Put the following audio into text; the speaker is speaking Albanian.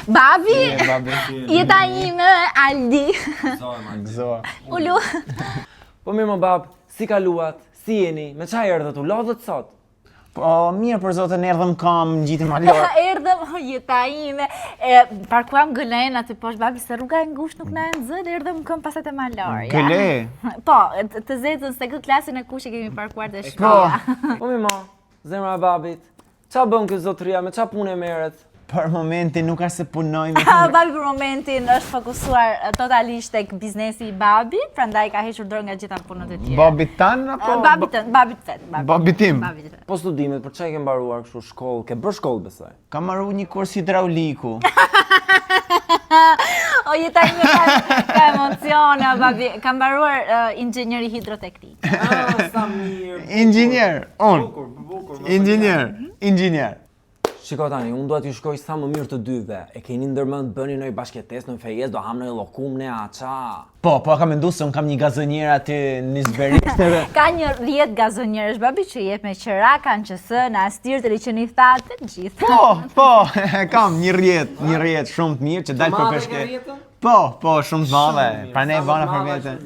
Babi, Je, babi. jeta ime, Aldi. Gëzoa. Ulu. Po mirë mo bab, si kaluat, si jeni, me ça erdhët, u lodhët sot? Po mirë për zotin erdhëm kam, ngjitëm malor. Erdhëm, o, jeta ime. E, parkuam GLE-n aty poshtë babi se rruga e ngushtë nuk na e nxë dhe erdhëm këmbë pastaj te malorja. GLE? Po, të të zezën se këtë klasin e kuqe kemi parkuar te Po. shtëpia. Po mirë mo, zemra e babit, ça bën ky zotëria, me ça pune merret? Për momentin nuk është se punoj me Babi për momentin është fokusuar e, totalisht tek biznesi i babit, prandaj ka hequr dorë nga gjitha punët e tjera. babit tan apo E, Babit tënd, babit tënd, babit. Babit tim. Babit tënd. Po studimet, për ça i ke mbaruar kështu shkollë, ke bërë shkollë besoj? Kam marru një kurs hidrauliku. O jeta ime ka, ka emocione, babi. Ka mbaruar uh, inxhinieri hidroteknik. Ah, sa mirë. Inxhinier, unë. Bukur, bukur. Inxhinier, inxhinier. Shiko tani, unë dua t'ju shkoj sa më mirë të dyve. E keni ndërmend bëni ndonjë bashkëjetesë, ndonjë fejesë, do ham ndonjë llokum ne a ça? Po, po kam menduar se unë kam një gazonierë aty në Zberisht edhe. Ka një rrjet gazonierësh babi që jep me qera, kanë QS, në Astir, të liqeni thatë, të gjithë. Po, po, kam një rrjet, një rrjet shumë të mirë që dal për peshke. Po, po, shumë të madhe. Prandaj bana për vete.